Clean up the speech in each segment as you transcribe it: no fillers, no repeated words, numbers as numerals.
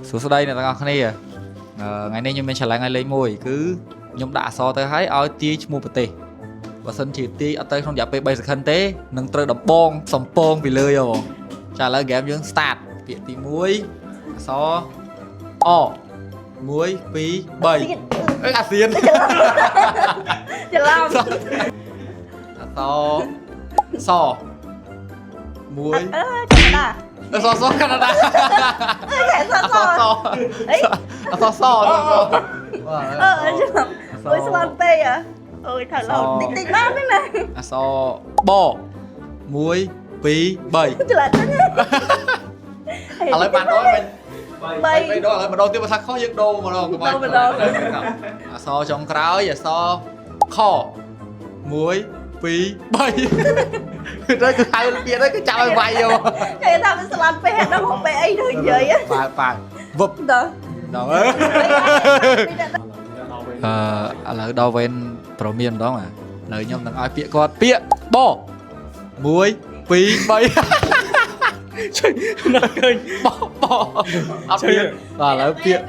សួស្តីអ្នកទាំងអស់គ្នាថ្ងៃនេះខ្ញុំមាន challenge ឲ្យលេងមួយគឺខ្ញុំដាក់អក្សរទៅឲ្យឲ្យទាយឈ្មោះប្រទេសបើសិនជាទាយអត់ទៅក្នុងរយៈពេល3 second ទេនឹងត្រូវដំបងសំពងពីលើយកបងចាឥឡូវ game យើង start ពាក្យទី1អក្សរអ1 2 3អេអាស៊ាន ច្រឡំ អក្សរស1 អឺកាណាដា អក្សរសកាណាដា អឺខែស អក្សរ ស ស អី អក្សរសអក្សរស អឺច្រឡំអូយស្លន់ពេកអអូយថើឡូតិចតិចមកហ្នឹងណា អក្សរប1 2 3 ច្រឡំហ្នឹង ឥឡូវបានដល់វិញ បី បីដងឥឡូវម្ដងទៀតបើថាខុសយើងដូរម្ដងកុំឲ្យ ដូរម្ដង អក្សរចុងក្រោយអក្សរខ1 2 3ទៅគឺហៅពាក្យទៅគឺចាប់ឲ្យវាយយក គេថាវាស្លន់ពេកដល់មកពេកអីដូចនិយាយ ប៉ាប៉ាវឹប ដល់ ដល់អើឥឡូវដល់វេនប្រមានម្ដងឥឡូវខ្ញុំនឹងឲ្យពាក្យគាត់ពាក្យប1 2 3 ជួយណាស់ឃើញ បបអត់មានបាទឥឡូវពាក្យ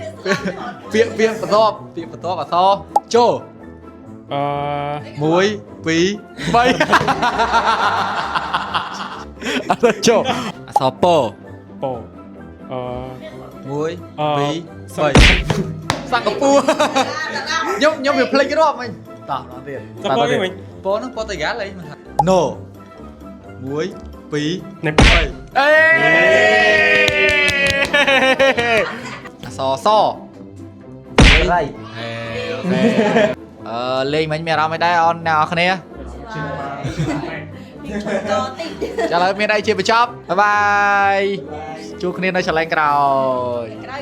ពាក្យពាក្យបន្ទាប់ពាក្យបន្ទាប់អក្សរចូល អឺ 1 2 3អត់ចូលអក្សរព ពោអឺ 1 អឺ 2 3សិង្ហបុរីខ្ញុំវាភ្លេចរាប់មិញតោះម្ដងទៀត សិង្ហបុរីវិញ ពហ្នឹងប៉ូទុយហ្គាល់អីមិនថា No 1 2 ណេប៉ាល់ អេអក្សរស រៃ អេ OK អឺលេងមិញមានអារម្មណ៍មិនដែរអូនអ្នកនរគ្នា កតិច ចាឥឡូវមានអីជាបញ្ចប់ bye bye ជួបគ្នានៅ challenge ក្រោយ ក្រោយ